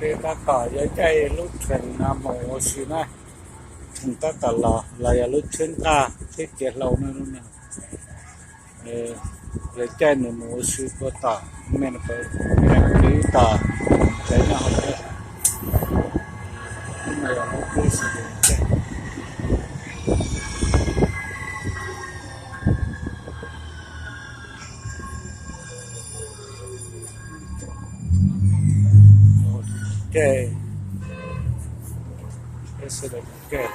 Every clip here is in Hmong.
Tab tom yuav caij lub tsheb no mus ua si na, tsheb tab tom los, los yog lub tsheb nqaj tsheb kev hlau na lub no. Lawv caij nws mus ua si puag tom me no, puag tom tsev no hauv. Lub no yog lub tsheb si caij. Caij, caij.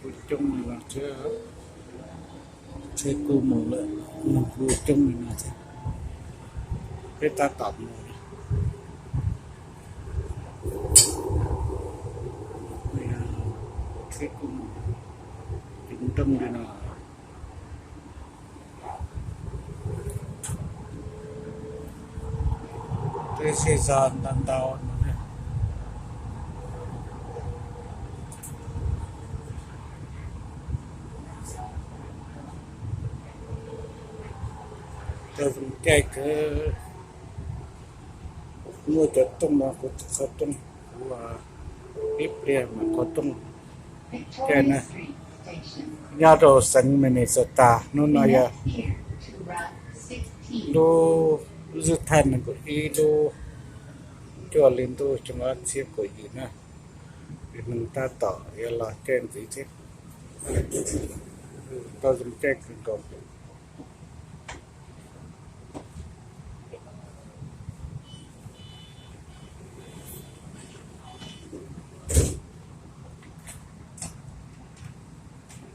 Kuj coob li no thiab, tsheb kuj mus lawm, kuj coob li no thiab. Peb tab tom mus, tsheb kuj mus ceev nrooj li no. Tej sij zog ntau ntau no. Cov zoo caij kawg, muaj cov rooj no kuv qhov rooj, kuv ib pliag mas qhov rooj caij na. Nyob rau xeev Minnesota, hnub no yog lub, lub zwj thaj nees nkaum ib lub cuaj hli ntuj xyoo ob txhiab kaum yim na. Neeg tab tom yuav los caij ntxiv thiab, tau zoo caij kawg nkaus.